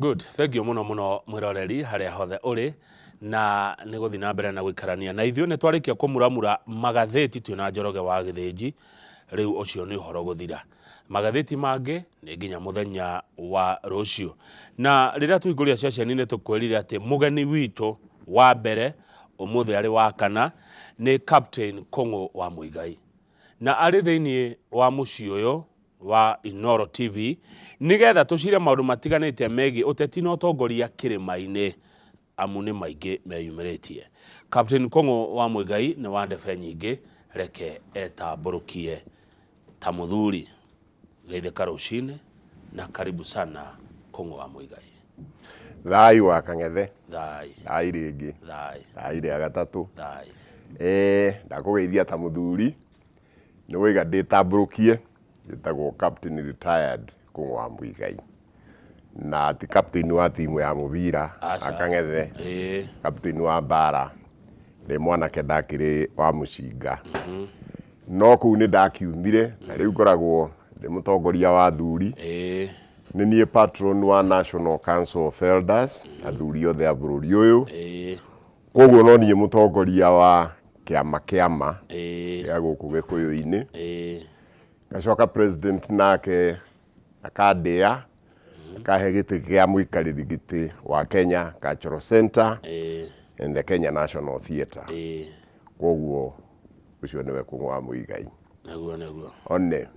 Good, thank you muno muno mwiroreri haria hothe uri na nĩ gũthiĩ na mbere na gũikarania na ithuĩ. Nĩ twarĩkia kũmuramura magathĩti twĩna Njoroge wa Gĩthĩnji. Rĩu ũcio nĩ ũhoro gũthira, magathĩti mangĩ nĩ nginya mũthenya wa rũciũ. Na rĩrĩa tũhingũria ceceni, nĩ tũkwĩrire atĩ mũgeni witũ wa mbere ũmũthĩ arĩ wa kana nĩ Captain Kũng'ũ wa Mũigai, na arĩ thĩinĩ wa mũciĩ ũyũ wa Inooro TV nĩgetha tũcire maũndũ matiganĩte megiĩ ũteti na ũtongoria kĩrĩma-inĩ, amu nĩ maingĩ meyumĩrĩtie. Captain Kũng'ũ wa Mũigai nĩ wa ndebe nyingĩ, reke etambũrũkie ta mũthuri. Geithĩka rũcinĩ na karibu sana, Kũng'ũ wa Mũigai. Thayũ wa Kang'ethe. Thai. Thayũ rĩngĩ. Thai. Thayũ rĩa gatatũ. Thai. Ndakũgeithia ta mũthuri, nĩ waiga ndĩtambũrũkie. Njĩtagwo Captain Retired Kũng'ũ wa Mũigai, na ti captain wa timu ya mũbira. Aca. A Kang'ethe. Captain wa mbara ndĩ mwanake ndakĩrĩ wa mũcinga, no kũu nĩ ndakiumire na rĩu ngoragwo ndĩ mũtongoria wa athuri. Nĩ niĩ patron wa National Council of Elders, athuri othe a bũrũri ũyũ. Koguo no niĩ mũtongoria wa kĩama gĩa gũkũ Gĩkũyũ-inĩ. Ngacoka president nake akandĩa, akahe gĩtĩ kĩa mũikarĩri gĩtĩ wa Kenya Cultural Center and the Kenya National Theatre. Koguo ũcio nĩwe Kũng'ũ wa Mũigai. Nĩguo. One.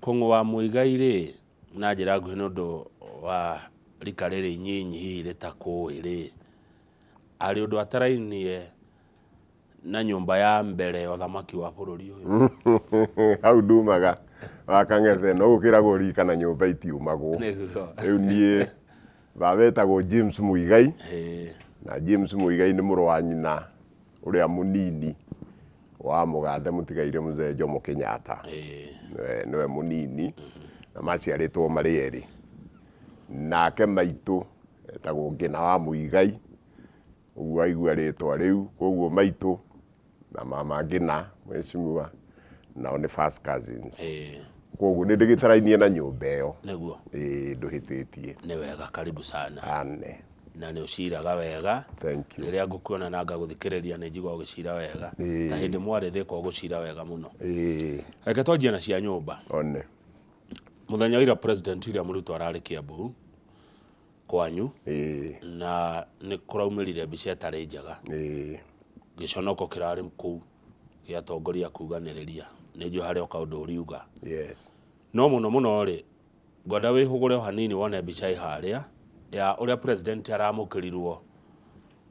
Kũng'ũ wa Mũigai rĩ, na njĩra nguhĩ, nĩ ũndũ wa rika rĩrĩ inyinyi hihi rĩtakũĩ rĩ, arĩ ũndũ atarainie na nyũmba ya mbere ya ũthamaki wa bũrũri ũyũ? Hau ndumaga wa Kang'ethe, no gũkĩragwo rika na nyũmba itiumagwo. Rĩu niĩ baba etagwo James Muigai, na James Muigai nĩ mũrũ wa nyina ũrĩa mũnini wa mũgathe mũtigaire Mzee Jomo Kenyatta. Nĩwe mũnini na maciarĩtwo marĩ erĩ. Nake maitũ etagwo Ngĩna wa Muigai, ũguo aigua rĩtwa rĩu. Koguo maitũ na mama Ngĩna mheshimiwa nao nĩ first cousins. Koguo nĩ ndĩgĩtarainie na nyũmba ĩyo. Ĩĩ, ndũhĩtĩtie. Nĩ wega, karibu sana. Ane. Na nĩ ũciraga wega. Thank you. Rĩrĩa ngũkuona na ngagũthikĩrĩria, nĩ njiguaga ũgĩcira wega. Ta hĩndĩ mwarĩ thĩka ũgũcira wega mũno. Reke twanjie na cia nyũmba. One. Mũthenya wa ira President William Ruto ararĩ Kiambu kwanyu, na nĩ kũraumĩrire mbica ĩtarĩ njega. Gĩconoko kĩrarĩ kũu gĩa atongoria kuganĩrĩria. Nĩ njũĩ harĩ o kaũndũ ũriuga. No mũno mũno rĩ, ngwenda wĩhũgũre o hanini wone mbica ĩ harĩa ya ũrĩa president aramũkĩrirwo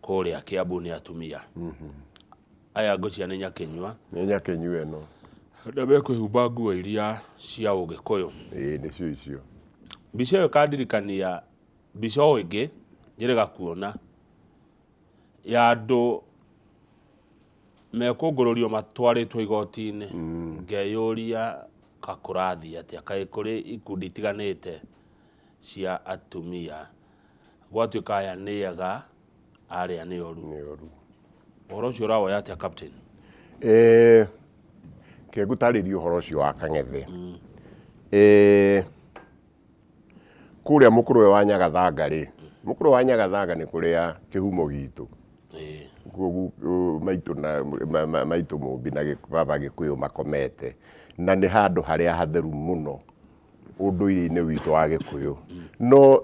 kũrĩa Kiambu nĩ atumia aya. Ngũcia nĩ Nyakĩnyua. Nĩ Nyakĩnyua ĩno. Na mekwĩhumba nguo iria cia Ũgĩkũyũ. Ĩĩ, nĩcio icio. Mbica ĩyo ĩkandirikania mbica o ĩngĩ njĩrĩga kuona ya andũ mekũngũrũrio matwarĩtwo igoti-inĩ, ngeyũria ka kũrathiĩ atĩa, kaĩ kũrĩ ikundi itiganĩte cia atumia, gwatuĩka aya nĩ ega, arĩa nĩ oru? Nĩ oru. Ũhoro ũcio ũrawoya atĩa, Captain? Ke ngũtarĩrie ũhoro ũcio wa Kang'ethe. Kũrĩa mũkũrwe wa Nyagathanga rĩ, mũkũrwe wa Nyagathanga nĩ kũrĩa kĩhumo gitũ. Kuo maitũ na maitũ mũmbi na baba Gĩkũyũ makomete, na nĩ handũ harĩa hatheru mũno ũndũire-inĩ witũ wa Gĩkũyũ. No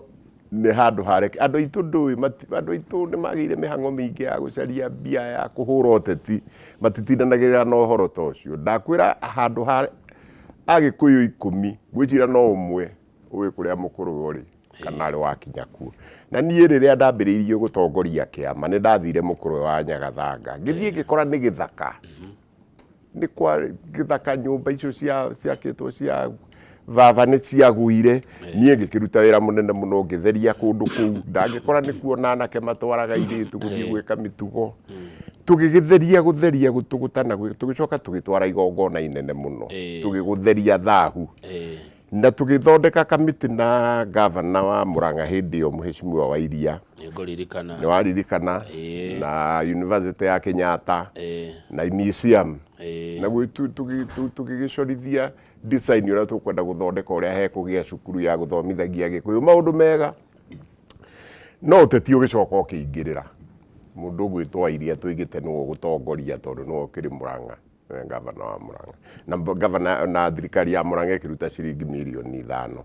nĩ handũ hareke andũ aitũ, ndũĩ andũ aitũ nĩ magĩire mĩhang'o mĩingĩ ya gũcaria mbia, ya kũhũra ũteti, matitindanagĩrĩra na ũhoro ta ũcio. Ndakwĩra handũ ha Agĩkũyũ 10, ngwĩciria no ũmwe ũĩ kũrĩa mũkũrwe ũrĩ kana arĩ wakinya kuo. Na niĩ rĩrĩa ndambĩrĩirie gũtongoria kĩama, nĩ ndathire mũkũrwe wa Nyagathanga, ngĩthiĩ ngĩkora nĩ gĩthaka, nĩ kwa gĩthaka, nyũmba icio cia ciakĩtwo cia baba nĩ ciagũire. Niĩ ngĩkĩruta wĩra mũnene mũno ngĩtheria kũndũ kũu, ndangĩkora nĩkuo na anake matwaraga airĩtu gũthiĩ gwĩka mĩtugo. Tũgĩgĩtheria, gũtheria, gũtũgũta na tũgĩcoka tũgĩtwara igongona inene mũno, tũgĩgũtheria thahu, na tũgĩthondeka kamĩtĩ na gavana wa Murang'a hĩndĩ ĩyo, Mheshimiwa wa Iria. Nĩ ngũririkana. Nĩ waririkana. Na University ya Kenyatta na museum, na tũgĩgĩcorithia design ũrĩa tũkwenda gũthondeka, ũrĩa hekũgĩa cukuru ya gũthomithagia Gĩkũyũ, maũndũ mega. No ũteti ũgĩcoka ũkĩingĩrĩra. Mũndũ ũgwĩtwo Wairia tũigĩte nĩwe ũgũtongoria tondũ nĩwe ũkĩrĩ Murang'a, nĩwe gavana wa Murang'a. Na gavana na thirikari ya Murang'a ĩkĩruta ciringi mirioni 5.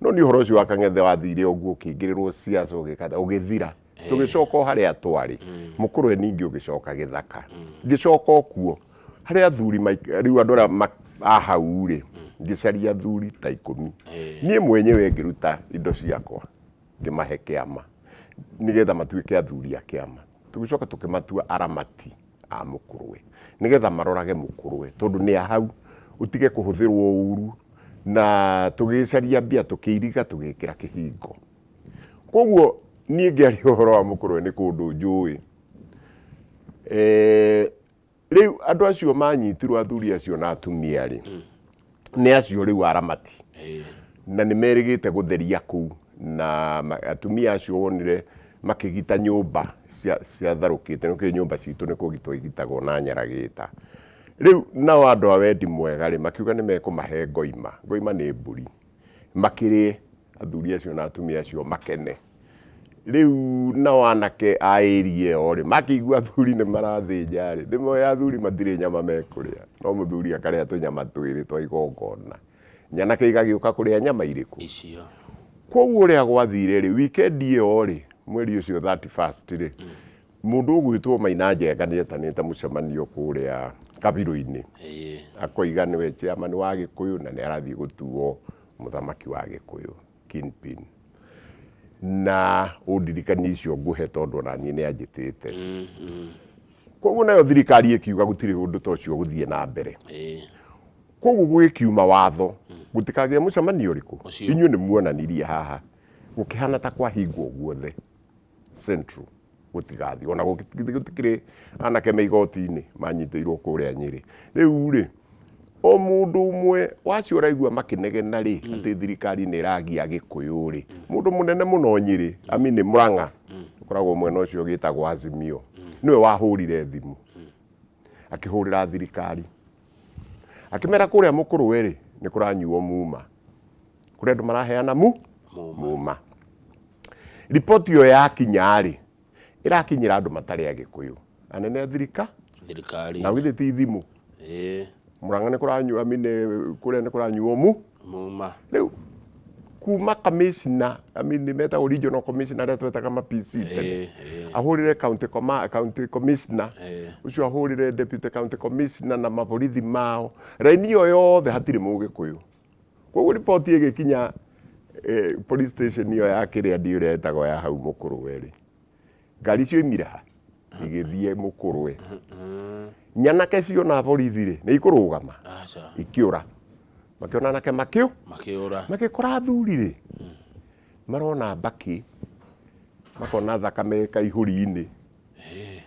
No nĩ ũhoro ũcio wa Kang'ethe wathire ũguo ũkĩingĩrĩrwo siasa ũgĩkata ũgĩthira. Tũgĩcoka o harĩa twarĩ. Mũkũrwe ningĩ ũgĩcoka gĩthaka. Ngĩcoka o kuo harĩa athuri rĩu andũ arĩa a hau rĩ, ngĩcaria athuri ta 10. Niĩ mwenyewe ngĩruta indo ciakwa ngĩmahe kĩama nĩgetha matuĩke athuri a kĩama. Tũgĩcoka tũkĩmatua aramati a Mũkũrwe nĩgetha marorage Mũkũrwe tondũ nĩ a hau, ũtige kũhũthĩrwo ũru. Na tũgĩcaria mbia tũkĩiriga tũgĩkĩra kĩhingo. Koguo niĩ ngĩaria ũhoro wa Mũkũrwe nĩ kũndũ njũĩ. Rĩu andũ acio manyitirwo, athuri acio na atumia rĩ, nĩ acio rĩu aramati na nĩ merĩgĩte gũtheria kũu, na atumia acio wonire makĩgita nyũmba ciatharũkĩte, nĩ nyũmba citũ nĩ kũgitwo igitagwo na nyaragĩta. Rĩu nao andũ a wendi mwega rĩ, makiuga nĩ mekũmahe ngoima. Ngoima nĩ mbũri, makĩrĩe athuri acio na atumia acio makene. Rĩu nao anake a area ĩyo rĩ, makĩigua athuri nĩ marathĩnja rĩ, nĩ moĩ athuri matirĩ nyama mekũrĩa, no mũthuri akarĩa tũnyama twĩrĩ twa igongona, nyanake igagĩũka kũrĩa nyama irĩkũ? Icio. Koguo ũrĩa gwathire rĩ, weekend ĩyo rĩ, mweri ũcio 31st rĩ, mũndũ ũgwĩtwo Maina Njenga nĩ etanĩte mũcemanio kũrĩa Kabirũ-inĩ, akoiga nĩwe chairman wa Gĩkũyũ na nĩ arathiĩ gũtuo mũthamaki wa Gĩkũyũ, kingpin. Na ũndirikanie icio ngũhe tondũ ona niĩ nĩ anjĩtĩte. Koguo nayo thirikari ĩkiuga gũtirĩ ũndũ ta ũcio ũgũthiĩ na mbere. Koguo gũgĩkiuma watho gũtikagĩe mũcemanio ũrĩkũ. Inyuĩ nĩ muonanirie haha gũkĩhana ta kwahingwo guothe Central gũtigathiĩ ona gũtikĩrĩ anake me igoti-inĩ manyitĩirwo kũrĩa Nyĩrĩ. Rĩu rĩ, o mũndũ ũmwe wacio ũraigua makĩnegena rĩ, atĩ thirikari nĩ ĩragia Gĩkũyũ rĩ, mũndũ mũnene mũno Nyĩrĩ, I mean Mũrang'a, ũkoragwo mwena ũcio ũgĩtagwo Azimio, nĩwe wahũrire thimũ akĩhũrĩra thirikari akĩmera kũrĩa Mũkũrwe rĩ, nĩ kũranyuo muma, kũrĩa andũ maraheana muma. Riboti ĩyo yakinya rĩ, ĩrakinyĩra andũ matarĩ Agĩkũyũ, anene a thirikari, na githĩ ti thimũ. Mũrang'a nĩ kũranyua mine, kũrĩa nĩ kũranyuo muma. Rĩu kuma commissioner, I mean metagwo regional commissioner arĩa twetaga ma PC tene, ahũrĩre county commissioner, ũcio ahũrĩre deputy county commissioner na maborithi mao, raini ĩyo yothe hatirĩ Mũgĩkũyũ. Koguo riboti ĩgĩkinya police station ĩyo ya kĩrĩa ndiũ ĩrĩa ĩtagwo ya hau Mũkũrwe rĩ, ngari icio imire ha igĩthiĩ Mũkũrwe. Nyanake ciona borithi rĩ, nĩ ikũrũgama, ikĩũra. Makĩona anake makĩũra, magĩkora athuri rĩ, marona mbakĩ, makona thakame kaihũri-inĩ.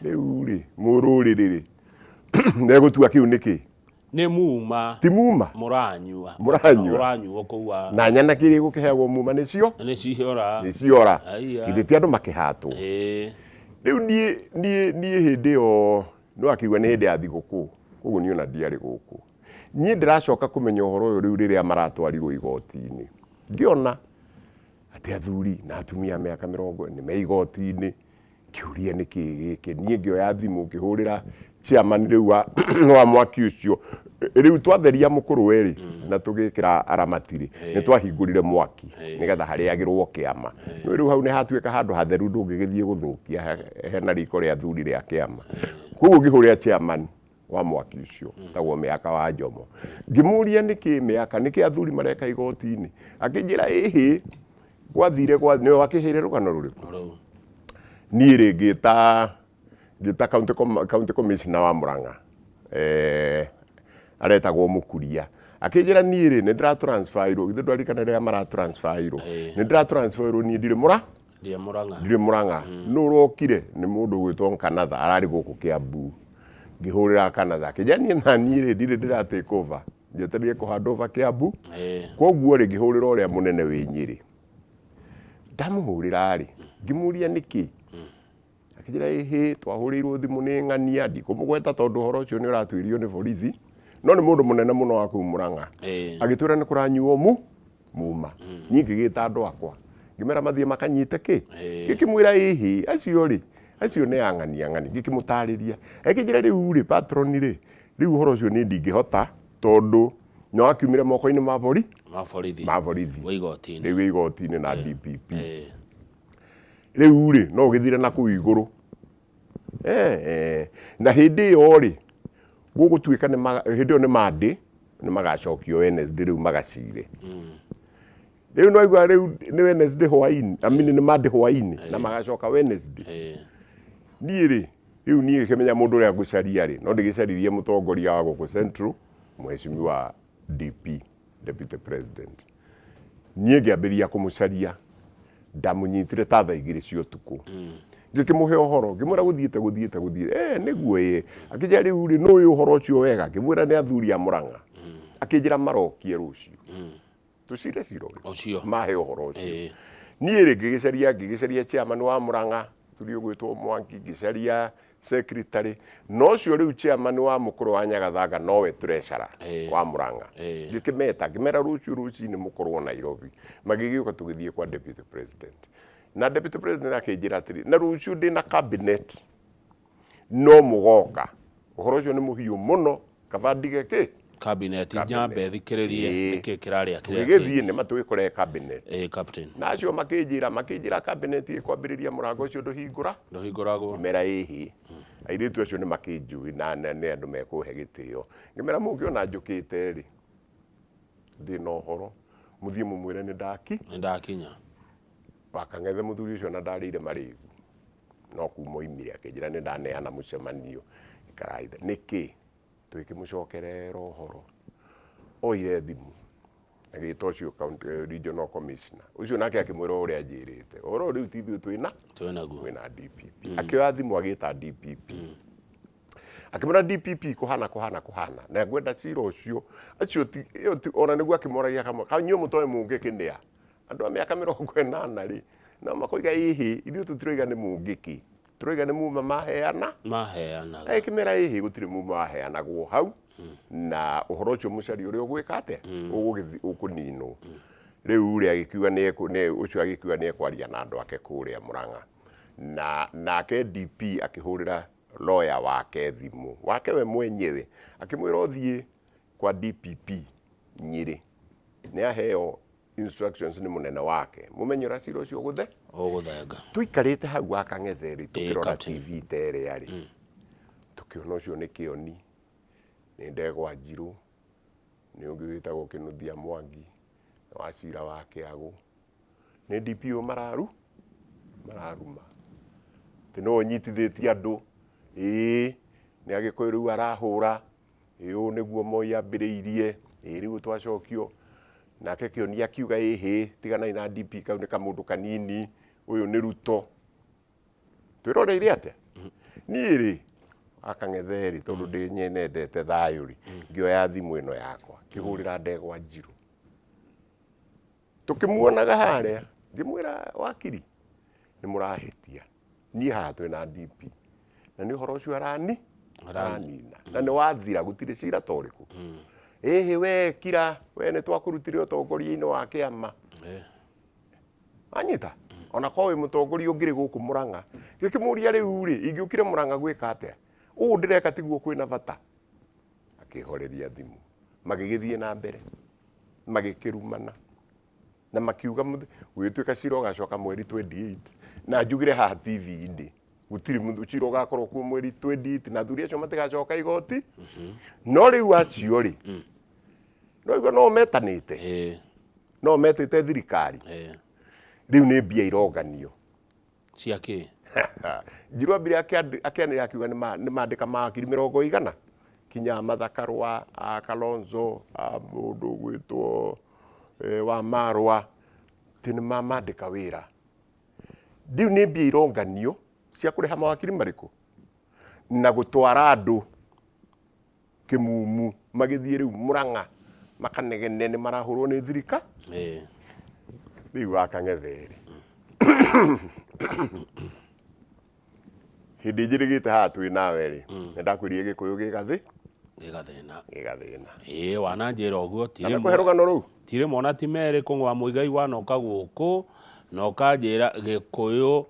Rĩu rĩ, mũrũrĩrĩ rĩ, negũtua kĩu nĩkĩ? Nĩ muma. Ti muma. Mũranyua. Mũranyua. Ũranyuo kũu wa. Na nyanake iria igũkĩheagwo muma nĩcio? Nĩ ciora. Nĩ ciora. Githĩ ti andũ makĩhatwo? Rĩu niĩ hĩndĩ ĩyo nĩ wakĩigua nĩ hĩndĩ ya thigũkũ, koguo niĩ ona ndiarĩ gũkũ. Niĩ ndĩracoka kũmenya ũhoro ũyũ rĩu rĩrĩa maratwarirwo igoti-inĩ. Ngĩona atĩ athuri na atumia a mĩaka 40 nĩ me igoti-inĩ. Kĩũria nĩ kĩĩ gĩkĩ? Niĩ ngĩoya thimũ ngĩhũrĩra chairman rĩu wa mwaki ũcio. Rĩu twatheria Mũkũrwe rĩ, na tũgĩkĩra aramati rĩ, nĩ twahingũrire mwaki nĩgetha harĩagĩrwo kĩama. Nĩ rĩu hau nĩ hatuĩka handũ hatheru ndũngĩgĩthiĩ gũthũkia, hena riko rĩa athuri rĩa kĩama. Koguo ngĩhũrĩra chairman wa mwaki ũcio, tagwo Mĩaka wa Njomo. Ngĩmũria nĩkĩ Mĩaka, nĩkĩ athuri mareka igoti-inĩ? Akĩnjĩra ĩhĩ, gwathire gwa, nĩwe wakĩheire rũgano rũrĩkũ? Niĩ rĩ ngĩta county commissioner wa Murang'a, aretagwo Mũkuria. Akĩnjĩra niĩ rĩ, nĩ ndĩra transfer irwo, githĩ ndwaririkana rĩrĩa mara transfer irwo? Nĩ ndĩra transfer irwo niĩ ndirĩ Murang'a. Ndirĩ Murang'a. Ndirĩ Murang'a. Nũ ũrokire? Nĩ mũndũ ũgwĩtwo Nkanatha, ararĩ gũkũ Kiambu. Ngĩhũrĩra Kanatha, akĩnjĩra niĩ na niĩ rĩ, ndirĩ ndĩra take over. Njetereire kũ hand over Kiambu. Koguo rĩ, ngĩhũrĩra ũrĩa mũnene wĩ Nyĩrĩ. Ndamũhũrĩra rĩ, ngĩmũria nĩkĩ? Akĩnjĩra ĩhĩ, twahũrĩirwo thimũ nĩ ng'ania, ndikũmũgweta tondũ ũhoro ũcio nĩ ũratuĩrio nĩ borithi, no nĩ mũndũ mũnene mũno wa kũu Murang'a. Agĩtwĩra nĩ kũranyuo muma. Niĩ ngĩgĩta andũ akwa, Ngĩmera mathiĩ makanyite kĩ. Ĩĩ. Ngĩkĩmwĩra ĩhĩ acio rĩ, acio nĩ ang'ani ang'ani. Ngĩkĩmũtarĩria. Akĩnjĩra rĩu rĩ, patron rĩ, rĩu ũhoro ũcio niĩ ndingĩhota tondũ nĩ wakiumire moko-inĩ ma bori Ma borithi. Ma borithi. Wĩ igoti-inĩ. Rĩu wĩ igoti-inĩ na DPP. Ĩĩ. Rĩu rĩ, no ũgĩthire na kũu igũrũ. Eh, eh. Na hĩndĩ ĩyo rĩ, gũgũtuĩka nĩ hĩndĩ ĩyo nĩ Monday, nĩ magacokio Wednesday rĩu magacire. Rĩu no igua rĩu nĩ Wednesday hwainĩ, I mean nĩ Monday hwainĩ na magacoka Wednesday. Niĩ rĩ, rĩu niĩ ngĩkĩmenya mũndũ ũrĩa ngũcaria rĩ, no ndĩgĩcaririe mũtongoria wa gũkũ Central, Mheshimiwa DP, Deputy President. Niĩ ngĩambĩrĩria kũmũcaria, ndamũnyitire ta thaa 2 cia ũtukũ. Ngĩkĩmũhe ũhoro, ngĩmwĩra gũthiĩte gũthiĩte gũthiĩte, eh nĩguo ĩĩ. Akĩnjĩra rĩu rĩ, nũĩ ũhoro ũcio wega? Ngĩmwĩra nĩ athuri a Mũrang'a. Akĩnjĩra marokie rũciũ. Tũcire cira ũrĩkũ? Ũcio. Mahe ũhoro ũcio. Ĩĩ. Niĩ rĩ ngĩgĩcaria ngĩgĩcaria chairman wa Mũrang'a, mũthuri ũgwĩtwo Mwangi, ngĩcaria secretary, na ũcio rĩu chairman wa mũkũrũ wa Nyagathanga nowe treasurer wa Mũrang'a. Ngĩkĩmeta, ngĩmera rũciũ rũcinĩ mũkorwo Nairobi. Magĩgĩũka tũgĩthiĩ kwa deputy president. Na deputy president akĩnjĩra atĩrĩ, na rũciũ ndĩna cabinet no mũgoka. Ũhoro ũcio nĩ mũhiũ mũno, kaba ndige kĩ? Cabinet Cabinet. Nyambe thikĩrĩrie nĩkĩ kĩrarĩa kĩrĩa kĩngĩ. Tũgĩgĩthiĩ nĩ ma tũgĩkore cabinet. Ĩĩ captain. Na acio makĩnjĩra cabinet ĩkwambĩrĩria mũrango ũcio ndũhingũra. Ndũhingũragwo. Ngĩmera ĩhĩ. Airĩtu acio nĩ makĩnjũĩ na nĩ andũ mekũhe gĩtĩo. Ngĩmera mũngĩona njũkĩte rĩ, ndĩna ũhoro, mũthiĩ mũmwĩre nĩ ndaki. Nĩ ndakinya. Wakang'ethe mũthuri ũcio na ndarĩire marĩgu. No kuma oimire akĩnjĩra nĩ ndaneana mũcemanio. Ikarai thĩ. Nĩkĩ? Tũgĩkĩmũcokerera ũhoro. Oire thimũ agĩta ũcio county, regional commissioner. Ũcio nake akĩmwĩra o ũrĩa anjĩrĩte. Ũhoro ũyũ rĩu ti ithuĩ twĩna? Twĩ naguo. Twĩna DPP. Akĩoya thimũ agĩta DPP. Akĩmwĩra DPP kũhana kũhana kũhana. Na ngwenda cira ũcio. Acio ti, ĩyo ti, ona nĩguo akĩmoragia kamwe. Kanyuĩ mũtoĩ mũngĩkĩ nĩa? Andũ a mĩaka 80 rĩ, no makoiga ĩhĩ, ithuĩ tũtiroiga nĩ mũngĩkĩ. Tũroiga nĩ muma maheana. Maheanaga. Agĩkĩmera ĩhĩ gũtirĩ muma waheanagwo hau. Na ũhoro ũcio mũcari ũrĩa ũgwĩka atĩa? Ũkũninwo. Rĩu rĩ agĩkiuga nĩ ũcio agĩkiuga nĩ ekwaria na andũ ake kũrĩa Mũrang'a. Na nake DP akĩhũrĩra lawyer wake thimũ, wake we mwenyewe, akĩmwĩra ũthiĩ kwa DPP Nyĩrĩ. Nĩ aheo instructions nĩ mũnene wake. Mũmenye ũrĩa cira ũcio ũgũthe. Ũgũthenga. Tũikarĩte hau wa Kang'ethe rĩ, tũkĩrora Captain. TV ta ĩrĩa rĩ, tũkĩona ũcio nĩ Kĩoni, nĩ Ndegwa Njirũ, nĩ ũngĩ wĩtagwo Kĩnuthia Mwangi, nĩ wa cira wa Kĩagũ, nĩ DPO mararuma. Atĩ nĩwe ũnyitithĩtie andũ, ĩĩ nĩ Agĩkũyũ rĩu arahũra, ĩĩ ũũ nĩguo Moi ambĩrĩirie, ĩĩ rĩu twacokio. Nake Kĩoni akiuga ĩhĩ, tiganai na DP kau nĩ kamũndũ kanini, ũyũ nĩ Ruto. Twĩroreire atĩa? Niĩ rĩ, akang'ethe rĩ, tondũ ndĩ nyendete thayũ rĩ, ngĩoya thimũ ĩno yakwa, ngĩhũrĩra Ndegwa Njirũ. Tũkĩmuonaga harĩa, ngĩmwĩra wakiri, nĩ mũrahĩtia. Niĩ haha twĩna DP. Na nĩ ũhoro ũcio aranina. Na nĩ wathira, gũtirĩ cira ta ũrĩkũ. Ĩhĩ we kira, we nĩ twakũrutire ũtongoria-inĩ wa kĩama. Wanyita? Ona korwo wĩ mũtongoria ũngĩrĩ gũkũ Mũrang'a. Ngĩkĩmũria rĩu rĩ, ingĩũkire Mũrang'a gwĩka atĩa? Ũũ ndĩreka tiguo kwĩna bata. Akĩhoreria thimũ. Magĩgĩthiĩ na mbere. Magĩkĩrumana. Na makiuga gũgĩtuĩka cira ũgacoka mweri 28. Na njugire haha TV-inĩ. Gũtirĩ cira ũgakorwo kuo mweri 28 na athuri acio matigacoka igoti. No rĩu acio rĩ, no igua no metanĩte. No metĩte thirikari. Rĩu nĩ mbia ironganio. Cia kĩ? Njirũ ambire akĩanĩrĩra akiuga nĩ mandĩka mawakiri mĩrongo igana kinya Martha Karũa, a Kalonzo, a mũndũ ũgwĩtwo wa Marwa, atĩ nĩ mamandĩka wĩra. Rĩu nĩ mbia ironganio cia kũrĩha mawakiri marĩkũ? Na gũtwara andũ kĩmumu magĩthiĩ rĩu Mũrang'a makanegene nĩ marahũrwo nĩ thirika. Rĩu wakang'ethe rĩ, hĩndĩ njĩrĩgĩte haha twĩ nawe rĩ, nĩ ndakwĩrire Gĩkũyũ gĩgathĩ Gĩgathĩna. Gĩgathĩna. Ĩĩ wananjĩra ũguo. Kana kũhe rũgano rũu? Ti rĩmwe ona ti merĩ kũng'wa Mũigai wanoka gũkũ Na ũkanjĩra Gĩkũyũ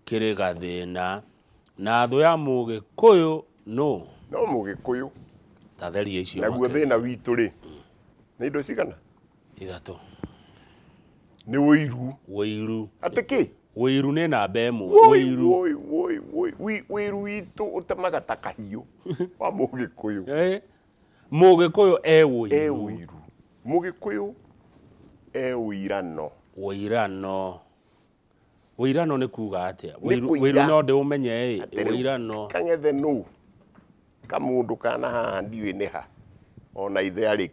kĩrĩ gathĩna na thũ ya Mũgĩkũyũ nũ? No Mũgĩkũyũ. Ta theria icio. Naguo makĩria. Thĩna witũ rĩ, nĩ indo cigana? Ithatũ. Nĩ ũiru. Wĩiru. Atĩ kĩ? Wĩiru nĩ namba ĩmwe. Woi, Wĩiru. woi, woi, woi. Wĩiru witũ ũtemaga ta kahiũ wa Mũgĩkũyũ. Mũgĩkũyũ e E wĩiru. ũiru. Mũgĩkũyũ e ũirano. Wĩirano. Wĩirano nĩ kuga atĩa? Nĩ Wĩiru kũira. wĩiru no ndĩũmenye ĩ. Atĩ rĩu Wĩirano. Kang'ethe nũ? Kamũndũ kana haha ndiũĩ nĩ ha. Ona ithe arĩ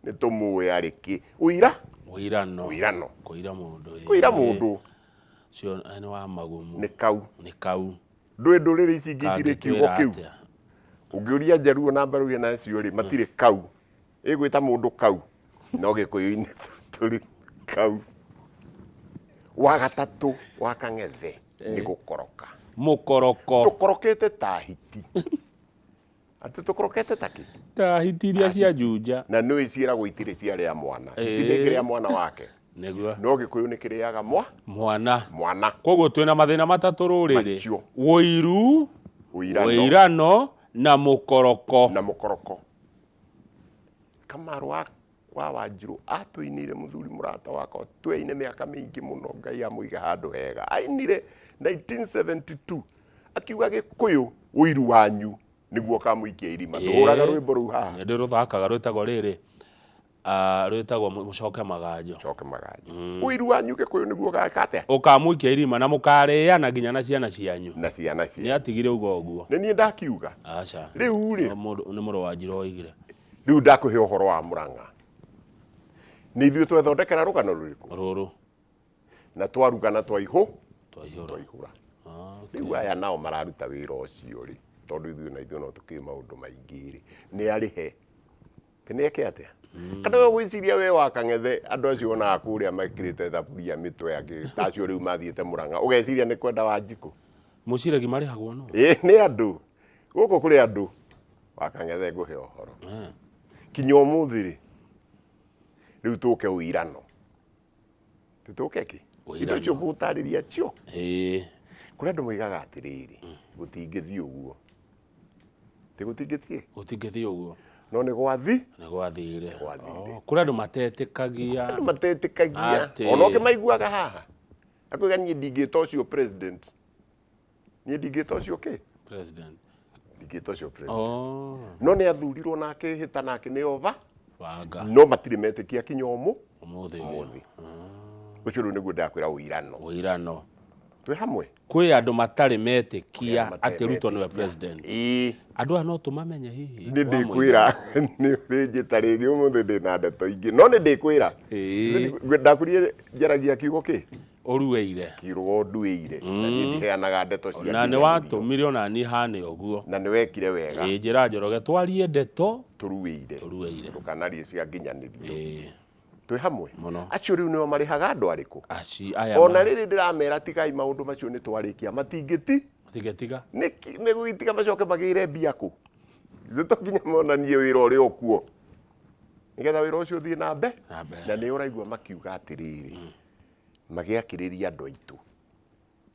nĩ tũmũĩ arĩ kĩ. Ũira? Wĩirano. Ũirano. Kũira mũndũ. Kũira mũndũ. Ũcio nĩ wa magumu. Nĩ kau. Nĩ kau. Ndũĩ ndũrĩrĩ ici ingĩ itirĩ kiugo Kangĩtwĩra kĩu. atĩa? Ũngĩũria Njaruo na Mbaruya na acio rĩ, matirĩ kau. Ĩgwĩta mũndũ kau. No Gĩkũyũ-inĩ tũrĩ kau. Wa gatatũ wa Kang'ethe nĩ gũkoroka. Mũkoroko. Tũkorokete ta hiti. Atĩ tũkorokete ta kĩ? Ta hiti iria cia Juja. Na nĩũĩ ciĩragwo itirĩ ciarĩa mwana. Hiti ndĩngĩrĩa mwana wake. Nĩguo. No Gĩkũyũ nĩ kĩrĩaga mwana. Mwana. Koguo twĩna mathĩna matatũ rũrĩrĩ. Macio. Wũiru, Ũirano. wũirano na mũkoroko. Na mũkoroko. Kamaru wa Wanjirũ atũinĩire mũthuri mũrata wakwa tweine mĩaka mĩingĩ mũno, Ngai amũige handũ hega. Ainire 1972 akiuga Gĩkũyũ ũiru wanyu nĩguo ũkamũikia irima. Ndũhũraga rwĩmbo rũu haha. Nĩ ndĩrũthakaga rwĩtagwo rĩrĩ. Rwĩtagwo mũcoke maganjo. Mũcoke maganjo. Ũiru wanyu Gĩkũyũ nĩguo ũgeka atĩa? Ũkamũikia irima na mũkarĩana nginya na ciana cianyu. Na ciana cianyu. Nĩ atigire uga ũguo. Nĩ niĩ ndakiuga. Aca. Rĩu rĩ. Nĩ mũrũ wa Njirũ oigire. Rĩu ndakũhe ũhoro wa Mũrang'a. Nĩ ithuĩ twethondekera rũgano rũrĩkũ? Rũrũ. Na twaruga na twaihũ. Twaihũra. Twaihũra. Rĩu aya nao mararuta wĩra ũcio rĩ, tondũ ithuĩ na ithuĩ no tũkĩũĩ maũndũ maingĩ rĩ, nĩ arĩhe. Ti nĩ eke atĩa? Kana we ũgwĩciria we wa Kang'ethe andũ acio wonaga kũrĩa mekĩrĩte thaburia mĩtwe angĩ ta acio rĩu mathiĩte Mũrang'a, ũgeciria nĩ kwenda Wanjikũ? Mũciregi marĩhagwo nũ? Ĩĩ nĩ andũ. Gũkũ kũrĩ andũ. Wa Kang'ethe ngũhe ũhoro. Kinya ũmũthĩ rĩ, rĩu tũke ũirano. Tũke kĩ? Ũirano. Indo icio ngũgũtarĩria cio. Ĩĩ. Kũrĩ andũ moigaga atĩrĩrĩ, gũtingĩthiĩ ũguo. Ti gũtingĩthiĩ? Gũtingĩthiĩ ũguo. No nĩ gwathi? Nĩ gwathire. Gwathire. Oh, kũrĩ andũ matetĩkagia. Andũ matetĩkagia. Atĩ. Ona ũkĩmaiguaga haha. Akoiga niĩ ndingĩta ũcio president. Niĩ ndingĩta ũcio kĩ? President. Ndingĩta ũcio president. Oh. No nĩ athurirwo na akĩhĩta na akĩneo va. Wanga. No matirĩ metĩkia kinya ũmũ. Ũmũthĩ. Ũmũthĩ. Ũcio rĩu nĩguo ndakwĩra ũirano. Ũirano. Twĩ hamwe. Kwĩ andũ matarĩ metĩkia atĩ Ruto nĩwe president. Ĩĩ. Andũ aya no tũmamenye hihi. Nĩ ndĩkwĩra, nĩ ũrĩnjĩta rĩngĩ ũmũthĩ ndĩ na ndeto ingĩ. No nĩ ndĩkwĩra. Ĩĩ. Ndakwĩrire njaragia kiugo kĩ? Ũruĩire. Kiugo nduĩire. Na niĩ ndiheanaga ndeto cia Na nĩ nginyanĩrio. watũmire ona niĩ hane ũguo. Na nĩ wekire wega. Ĩĩ, njĩra Njoroge twarie ndeto Tũruĩire. Tũruĩire. Ndũkanarie cia nginyanĩrio. Ĩĩ. Twĩ hamwe. Mũno. Acio rĩu nĩo marĩhaga andũ arĩkũ? Aci aya. Ona rĩrĩ ndĩramera tigai maũndũ macio nĩ twarĩkia. Matingĩti. Matingĩtiga. Nĩkĩ megũgĩtiga macoke magĩre mbia kũ? Ithuĩ to nginya monanie wĩra ũrĩa ũkuo. Nĩgetha wĩra ũcio ũthiĩ na mbe. Na mbere. Na nĩ ũraigua makiuga atĩrĩrĩ. Magĩakĩrĩria andũ aitũ.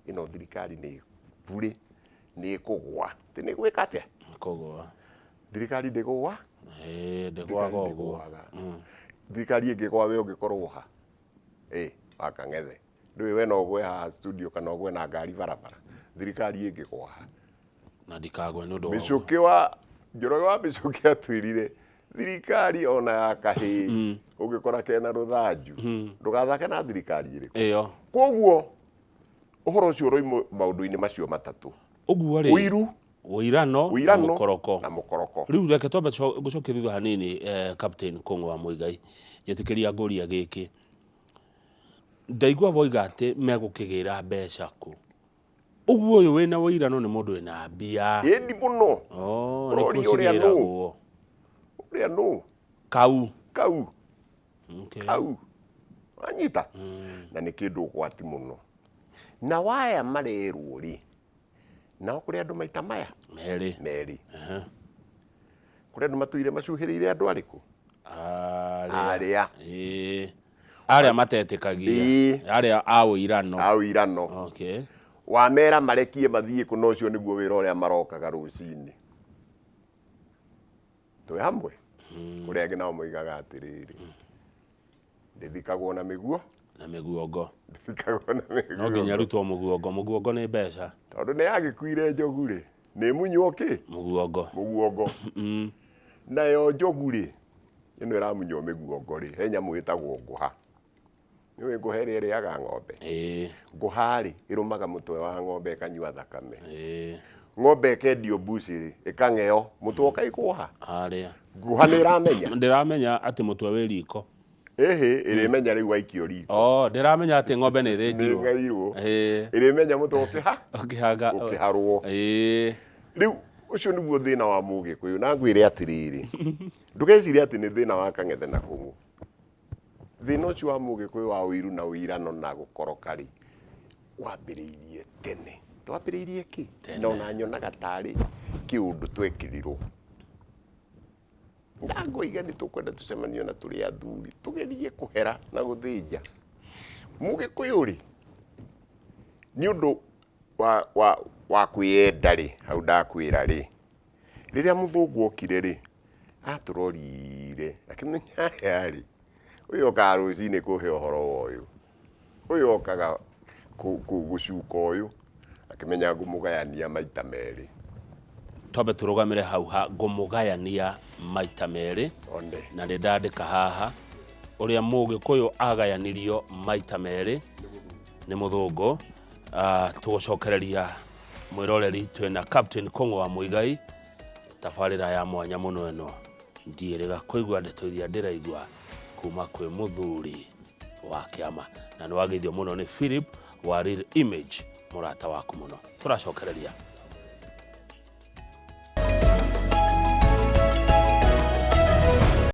Ĩno thirikari nĩ burĩ, nĩ ĩkũgũa. Atĩ nĩ ĩgwĩka atĩa? Kũgũa. Thirikari ndĩgũa? Ĩĩ, ndĩgũaga Thirikari ũguo. ndĩgũaga. Thirikari ĩngĩgũa we ũngĩkorwo ha? Ĩĩ, wa Kang'ethe. Ndũĩ we no ũgwe haha studio kana ũgwe na ngari barabara. Thirikari ĩngĩgũa ha? Na ndikagwe nĩ ũndũ wa ũguo. Mĩcũkĩ wa Njoroge wa Mĩcũkĩ atwĩrire thirikari ona ya kahĩĩ ũngĩkora kena rũthanju ndũgathake na thirikari ĩrĩkũ. Ĩyo. Koguo ũhoro ũcio ũroima maũndũ-inĩ macio matatũ. Ũguo rĩ. Ũiru, Ũirano, ũirano na mũkoroko. Na mũkoroko. Rĩu reke twambe ngũcokie thutha hanini, Captain Kũng'ũ wa Mũigai. Njĩtĩkĩria ngũria gĩkĩ. Ndaigua woiga atĩ megũkĩgĩra mbeca kũ. Ũguo ũyũ wĩna ũirano nĩ mũndũ wĩna mbia. Ĩndi mũno. Oh, nĩ Ũroria ũrĩa nũ? kũcigĩragwo. Ũrĩa nũ? Kau. Kau. Okay. Kau. Wanyita? Na nĩ kĩndũ ũgwati mũno. Na waya marerwo rĩ, nao kũrĩ andũ maita maya? Merĩ. Merĩ. Kũrĩ andũ matũire macuhĩrĩire andũ arĩkũ? Arĩa. Arĩa. Ĩĩ. Arĩa matetĩkagia. Ĩĩ. Arĩa a ũirano. A ũirano. Okay. Wamera marekie mathiĩ kũ, na ũcio nĩguo wĩra ũrĩa marokaga rũcinĩ. Twĩ hamwe? Kũrĩ angĩ nao moigaga atĩrĩrĩ, ndĩthikagwo na mĩguo. Na mĩguongo. Ndĩthikagwo na mĩguongo. No nginya rutwo mũguongo. Mũguongo nĩ mbeca. Tondũ nĩ yagĩkuire njogu rĩ, nĩ ĩmunywo kĩ? Mũguongo. Mũguongo. Nayo njogu rĩ, ĩno ĩramunywo mĩguongo rĩ, he nyamũ ĩtagwo ngũha. Nĩũĩ ngũha ĩrĩa ĩrĩaga ng'ombe? Ĩĩ. Ngũha rĩ, ĩrũmaga mũtwe wa ng'ombe ĩkanyua thakame. Ĩĩ. Ng'ombe ĩkendio mbucĩrĩ, ĩkang'eo, mũtwe ũkaigwo ha? Harĩa. Ngũha nĩ ĩramenya? Ndĩramenya atĩ mũtwe wĩ riko. Ĩhĩ, ĩrĩmenya rĩu waikio riko. Oh, ndĩramenya atĩ ng'ombe nĩ ĩthĩnjirwo. Nĩ ĩng'eirwo. Ĩĩ. Ĩrĩmenya mũtwe ũkĩha? Ũkĩhanga. Ũkĩharwo. Ĩĩ. Rĩu ũcio nĩguo thĩna wa Mũgĩkũyũ, na ngwĩre atĩrĩrĩ, ndũgecirie atĩ nĩ thĩna wa Kang'ethe na Kũng'ũ. Thĩna ũcio wa Mũgĩkũyũ wa ũiru na ũirano na gũkoroka rĩ, wambĩrĩirie tene. Twambĩrĩirie kĩ? Na ona nyonaga tarĩ kĩũndũ twekĩrirwo. Na ngoiga nĩ tũkwenda tũcemanio na tũrĩ athuri, tũgerie kũhera na gũthĩnja. Mũgĩkũyũ rĩ, nĩ ũndũ wa, wa, wa kwĩyenda rĩ, hau ndakwĩra rĩ, rĩrĩa mũthũngũ okire rĩ, atũrorire akĩmenya aya rĩ, ũyũ okaga rũcinĩ kũhe ũhoro wa ũyũ, ũyũ okaga gũcuka ũyũ, akĩmenya ngũmũgayania maita merĩ. Twambe tũrũgamĩre hau ha ngũmũgayania maita merĩ. One. Na nĩ ndandĩka haha ũrĩa Mũgĩkũyũ agayanirio maita merĩ nĩ mũthũngũ. Tũgũcokereria mwĩroreri twĩna Captain Kũng'ũ wa Mũigai, tabarĩra ya mwanya mũno ĩno. Ndiĩrĩga kũigua ndeto iria ndĩraigua kuma kwĩ mũthuri wa kĩama, na nĩ wageithio mũno nĩ Philip wa Real Image, mũrata waku mũno. Tũracokereria.